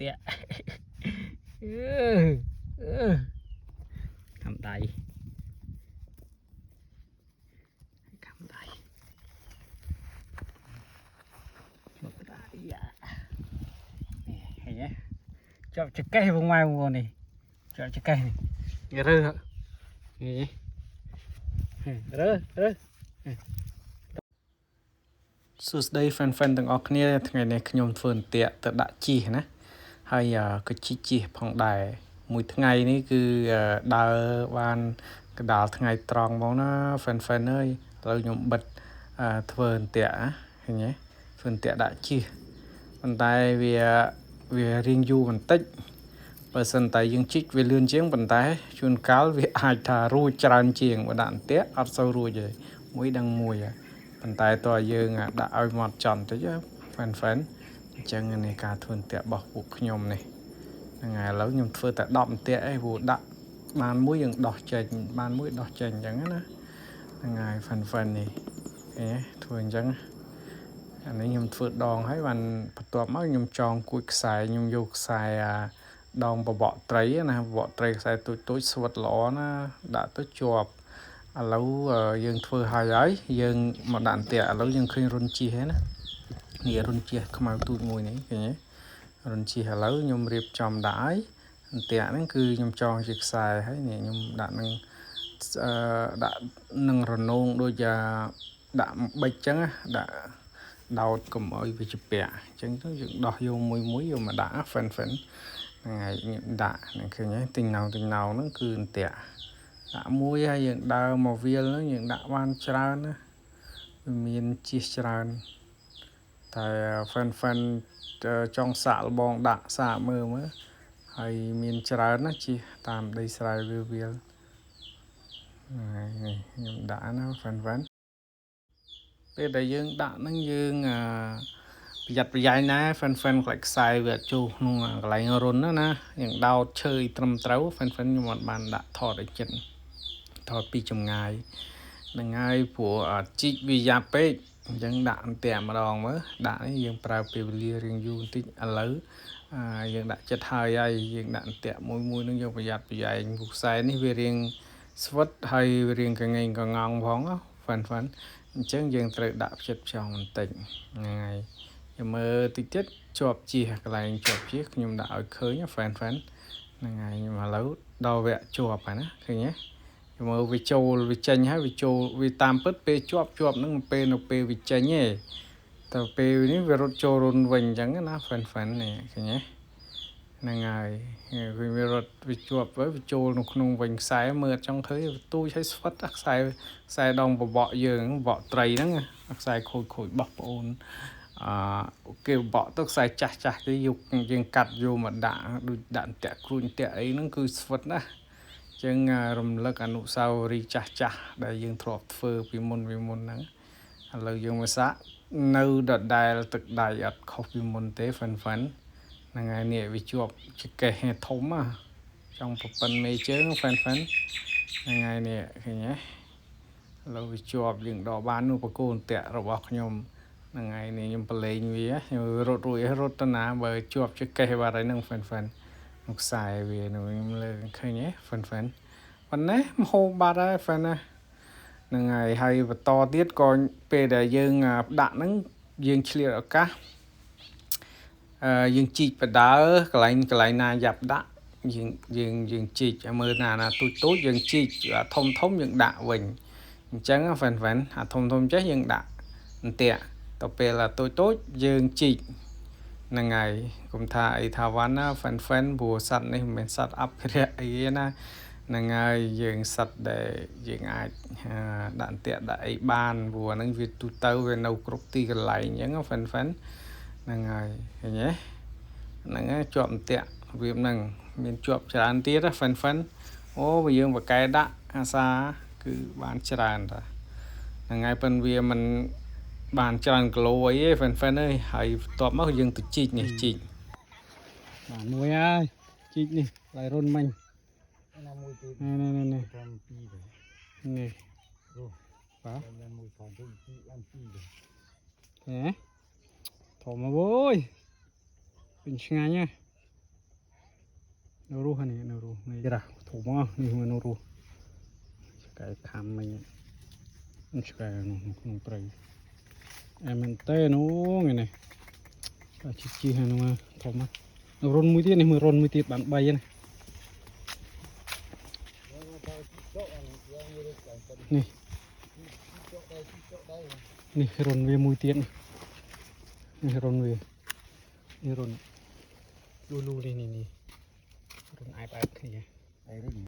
តាក់អឺអឺខំដៃខំដៃជាប់ដៃយ៉ានេះឃើញទេជាប់ចកេះបងម៉ែបងប្អូននេះជាប់ចកេះនេះរើឃើញទេរើរើ សួស្តី fan fan ទាំងអស់គ្នាថ្ងៃនេះខ្ញុំធ្វើអន្ទាក់ទៅដាក់ជីណាហើយក៏ជីជីផងដែរមួយថ្ងៃនេះគឺដើរបានកដាលថ្ងៃត្រង់ហ្មងណា fan fan អើយឥឡូវខ្ញុំបិទធ្វើអន្ទាក់ណាឃើញទេធ្វើអន្ទាក់ដាក់ជីប៉ុន្តែវាវារៀងយូរបន្តិចបើសិនតែយើងជីកវាលឿនជាងប៉ុន្តែជួនកាលវាអាចថារួចច្រើនជាងបើដាក់អន្ទាក់អត់សូវរួចទេមួយដឹងមួយហើយ ប៉ុន្តែតើយើងដាក់ឲ្យម៉ត់ចន់តិច fan fan អញ្ចឹងនេះការធ្វើអន្ទាក់របស់ពួកខ្ញុំនេះហ្នឹងហើយឥឡូវខ្ញុំធ្វើតែ10អន្ទាក់ឯងព្រោះដាក់បានមួយយើងដោះចេញបានមួយដោះចេញអញ្ចឹងណាហ្នឹងហើយ fan fan នេះឃើញទេធ្វើអញ្ចឹងអានេះខ្ញុំធ្វើដងហើយបានបន្ទាប់មកខ្ញុំចងគួចខ្សែខ្ញុំយកខ្សែអាដងបបកត្រីណាបបកត្រីខ្សែទូចទូចស្វិតល្អណាដាក់ទៅជាប់ ឥឡូវយើងធ្វើហើយហើយយើងមកដាក់អន្ទាក់ឥឡូវយើងឃើញរុនជិះហើយណានេះរុនជិះខ្មៅទូចមួយនេះឃើញទេរុនជិះឥឡូវខ្ញុំរៀបចំដាក់ហើយអន្ទាក់ហ្នឹងគឺខ្ញុំចងជាខ្សែហើយនេះខ្ញុំដាក់នឹងអឺដាក់នឹងរនោងដូចដាក់បិចចឹងដាក់ដោតកុំឲ្យវាជាពាក់អញ្ចឹងទៅយើងដោះយកមួយមួយយកមកដាក់ fan fan ហ្នឹងហើយខ្ញុំដាក់ហ្នឹងឃើញទេទិញណៅទិញណៅហ្នឹងគឺអន្ទាក់ដាក់មួយហើយយើងដើរមកវាលហ្នឹងយើងដាក់បានច្រើនណាវាមានជិះច្រើនតែ fan fan ចង់សាកល្បងដាក់សាកមើលមើលហើយមានច្រើនណាជិះតាមដីស្រែវាវាលនេះខ្ញុំដាក់ណា fan fan ពេលដែលយើងដាក់ហ្នឹងយើងប្រយ័ត្នប្រយែងណា fan fan ខ្លាចខ្សែវាអត់ចូលក្នុងកន្លែងរុនណាណាយើងដោតឈើត្រឹមត្រូវ fan fan ខ្ញុំអត់បានដាក់ថតឲ្យចិត្តថតពីចម្ងាយហ្នឹងហើយព្រោះជីកវាយ៉ាប់ពេកអញ្ចឹងដាក់អន្ទាក់ម្ដងមើលដាក់នេះយើងប្រើពេលវេលារៀងយូរបន្តិចឥឡូវយើងដាក់ចិត្តហើយហើយយើងដាក់អន្ទាក់មួយមួយនឹងយើងប្រយ័ត្នប្រយែងព្រោះខ្សែនេះវារៀងស្វិតហើយវារៀងកងេងកងងផង fan fan អញ្ចឹងយើងត្រូវដាក់ផ្ចិតផ្ចង់បន្តិចហ្នឹងហើយយើងមើលតិចទៀតជាប់ជិះកន្លែងជាប់ជិះខ្ញុំដាក់ឲ្យឃើញ fan fan ហ្នឹងហើយខ្ញុំឥឡូវដល់វគ្គជាប់ហើយណាឃើញទេមើលវាចូលវាចេញហើយវាចូលវាតាមពិតពេលជាប់ជាប់ហ្នឹងពេលនៅពេលវាចេញទេតែពេលនេះវារត់ចូលរុនវិញអញ្ចឹងណា fan fan នេះឃើញទេហ្នឹងហើយវារត់វាជាប់ហើយវាចូលនៅក្នុងវិញខ្សែមើលអត់ចង់ឃើញវាទូចហើយស្វិតខ្សែខ្សែដងបបកយើងបបកត្រីហ្នឹងខ្សែខូចខូចបោះប្អូនអឺគេបកទៅខ្សែចាស់ចាស់គេយកយើងកាត់យកមកដាក់ដូចដាក់អន្ទាក់គ្រួចអន្ទាក់អីហ្នឹងគឺស្វិតណាចឹងរំលឹកអនុស្សាវរីយ៍ចាស់ចាស់ដែលយើងធ្លាប់ធ្វើពីមុនពីមុនហ្នឹងឥឡូវយើងមកសាកនៅដដែលទឹកដៃអត់ខុសពីមុនទេ fan fan ហ្នឹងហើយនេះវាជាប់ចកេះធំណាចង់ប្រប៉ិនមេជើង fan fan ហ្នឹងហើយនេះឃើញទេឥឡូវវាជាប់យើងដកបាននោះបកគោអន្ទាក់របស់ខ្ញុំហ្នឹងហើយនេះខ្ញុំប្រឡែងវាខ្ញុំរត់រួចរត់ទៅណាបើជាប់ចកេះបាត់ហើយហ្នឹង fan fan នោះខ្សែវានោះខ្ញុំលើឃើញទេ fan fan ប៉ុណ្ណេះមហូបបាត់ហើយ fan ណាហ្នឹងហើយហើយបន្តទៀតក៏ពេលដែលយើងដាក់ហ្នឹងយើងឆ្លៀតឱកាសអឺយើងជីកបដើកន្លែងកន្លែងណាយ៉ាប់ដាក់យើងយើងយើងជីកឲ្យមើលណាណាទូចទូចយើងជីកធំធំយើងដាក់វិញអញ្ចឹង fan fan អាធំធំចេះយើងដាក់អន្ទាក់ទៅពេលអាតូចតូចយើងជីកហ្នឹងហើយកុំថាអីថាវ៉ាន់ណា fan fan ព្រោះសត្វនេះមិនមែនសត្វអភិរក្សអីទេណាហ្នឹងហើយយើងសត្វដែលយើងអាចដាក់អន្ទាក់ដាក់អីបានព្រោះហ្នឹងវាទូទៅវានៅគ្រប់ទីកន្លែងអញ្ចឹង fan fan ហ្នឹងហើយឃើញទេហ្នឹងហើយជាប់អន្ទាក់របៀបហ្នឹងមានជាប់ច្រើនទៀតណា fan fan អូបើយើងបកែដាក់អាសាគឺបានច្រើនតាហ្នឹងហើយប៉ិនវាមិនបានច្រើនគីឡូអីទេ fan fan អើយហើយបន្ទាប់មកយើងទៅជីកនេះជីក បាទមួយហើយជីកនេះឡៃរុនមិញ ណាមួយទៀត នេះនេះនេះ តាមពីរទៅ នេះ អូ បាទ តាមមួយផងទៅពីរបានពីរទៅ ហេធំមកអូយវិញឆ្ងាញ់ណា នៅរស់នេះនៅរស់នេះរះធំមកនេះមើលនៅរស់ឆ្កែខំមិញឆ្កែនោះក្នុងព្រៃអែមែនទេនោះថ្ងៃនេះបាទជីជីហ្នឹងមកធំមកនៅរុនមួយទៀតនេះមើលរុនមួយទៀតបាន3ហ្នឹងនេះនេះរុនវាមួយទៀតនេះនេះរុនវានេះរុនលូលូនេះនេះនេះរុនអែបអែបគ្នា អីនេះ